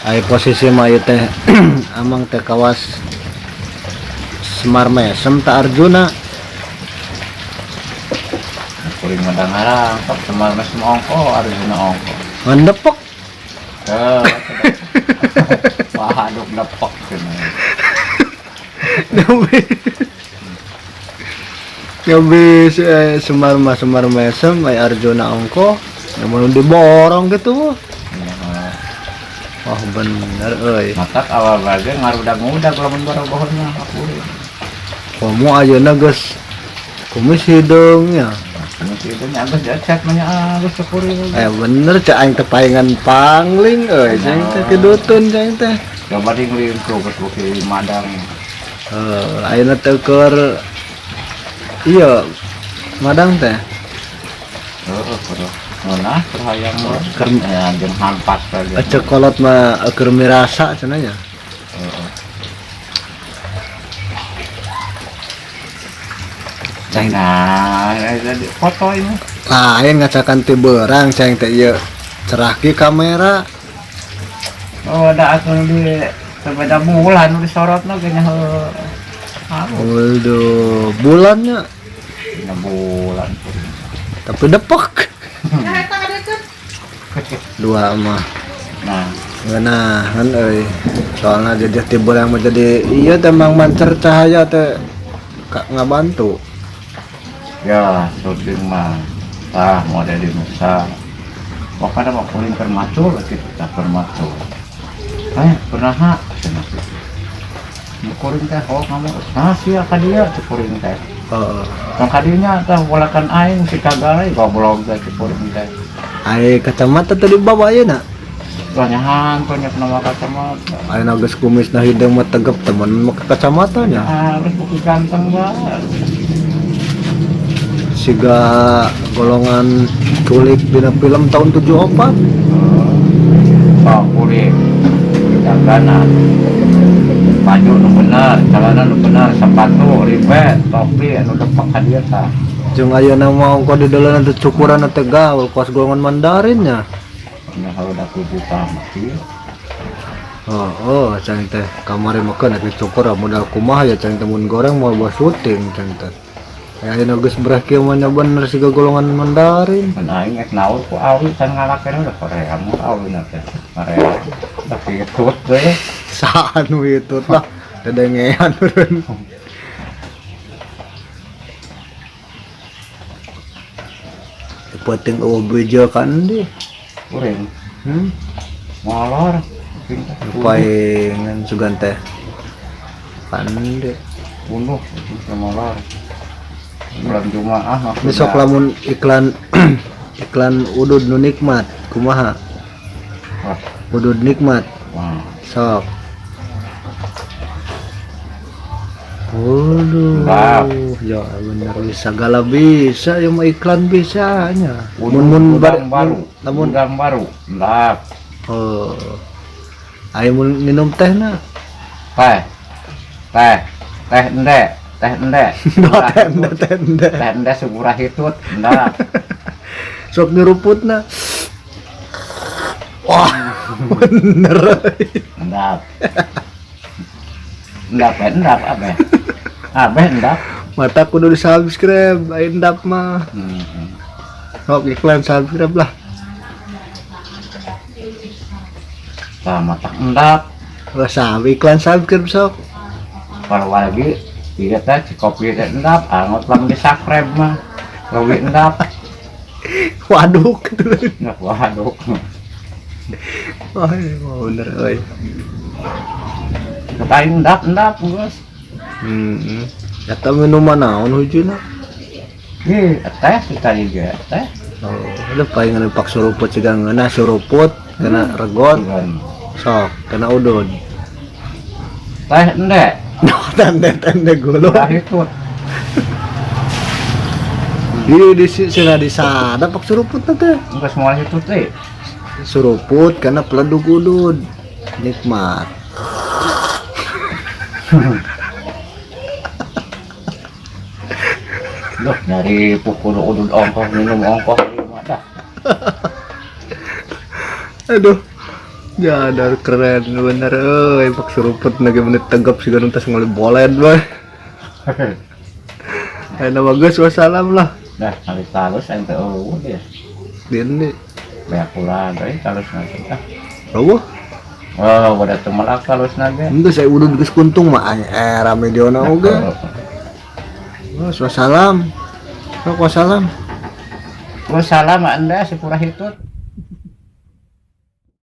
Ai posisi mah ieu teh amang teh kawas Semar mesem ta Arjuna. Kuring mah ngarang sok Semar mesem ongko Arjuna ongko. Ngan depek. Heuh. Wah, aduk depek cenah. Gabi Semar mah Semar mesem ai Arjuna ongko namun diborong gitu. Wah bener euy. Matak awal bae ngarudag-ngudag lamun barogohon mah kuring. Komo ayeuna geus kumis hideung nya. Kumis hideung nya geus diecet mah nya geus kuring. Eh bener cek aing teh paingan pangling euy cek teh kidutun cek teh. Coba ding lingkup geus beuki madang. Heuh ayeuna teh keur iya madang teh. Heeh kudu. Ngeunah keur hayang mah Keur jeung hampas lagi. Cek kolot mah keur mirasa cenah nya. Heeh. Ceng nah, foto ini. Lain ngacakan ti beurang ceng teh ieu cerah ki kamera. Oh, da atuh di sepeda bulan nu disorotna ge nya heuh. Waduh, bulannya. Nya bulan. Tapi depek. Dua mah. Nah, ngeunah euy. Soalna jadi ti beurang mah jadi iya teh mang mancer cahaya teh ngabantu. Ya, syuting mah tah model di Nusa. Pokoknya mah kuring keur macul kitu tah keur macul. Pernah ha cenah. Kuring teh oh kamu nah sia ka dieu cek kuring teh. Heeh. Tong ka dieu nya tah walakan aing si kagale goblok teh cek kuring teh. Ai kacamata teh dibawa ayeuna. Wah nyahan teh nya kana kacamata. Ayeuna geus kumisna hideung mah tegep temen make kacamata nya. Ah, geus buku ganteng banget. Siga golongan culik dina film tahun 74. Oh, kuring. Dagana. Baju nu bener, celana nu bener, sepatu ribet, topi anu depek ka dieu tah. Jeung ayeuna mah ongko di dalan teh cukuran teh gaul kos golongan Mandarin nya. Nya haruda kudu tah kieu. Oh, oh, cang teh kamari mah keun atuh cukur modal kumaha ya cang teh mun goreng moal bawa syuting cang teh. Ayeuna geus berah kieu mah nya bener siga golongan Mandarin. Mun aing geus naur ku awi can ngalakeun udah Korea mah awina teh. Korea. Tapi hitut teh. Saha nu hitut lah. Dedengean eureun. Penting eueuh beja kan deh. Kuring. Molor. Paingan sugan teh. Kan deh. Bunuh molor. Bulan Jumaah maksudnya. Besok lamun iklan iklan udud nu nikmat kumaha? Wah. Udud nikmat. Wah. Sok. Waduh. Ya bener bisa segala bisa ya mah iklan bisa nya. Mun udang baru. Lamun udang baru. Endap. Oh. Ayo mun minum teh na. Teh. Teh. Teh ende. Teh ende. Teh ende, teh ende. Teh ende sugurah hitut. Endap. Sok nyeruputna. Wah, bener. Endap. Endap, endap, abe. Abe endap. Mata kudu di-subscribe, ayo endap mah. Sok iklan subscribe lah. Tah mata endap. Lah sabi iklan subscribe sok. Kalau lagi iya teh si kopi teh endap, angot lamun di-subscribe mah. Leuwih endap. Waduk gitu. Nah, waduk. Wah, bener euy. Kata endap, endap geus. Eta minuman naon hujuna? Ih, teh tadi ge teh. Oh, udah paling pak suruput siga ngeunah suruput kena regot. Sok, kena udud. Teh ende. Teh ende, teh ende gulung. Tah itu. Di di sini di sana pak suruput teh. Enggak semua itu teh. Suruput karena peledug udud. Nikmat. Loh, nyari pukul udud ongkoh minum ongkoh di mana? Aduh. Jadar keren bener euy, pak seruput na ge menit tegap siga nu tas ngoli bolen bae. Ayeuna mah geus, wassalam lah. Dah, kali talus aing teh eueuh dia. Di ini Banyak kurang euy talus nanti ah. Roboh. Oh, udah teu melak talusna ge. Enggak, saya udah geus kuntung mah aing era mediona oge. Wes, wassalam. Sok, wassalam. Wassalam anda si pura hitut.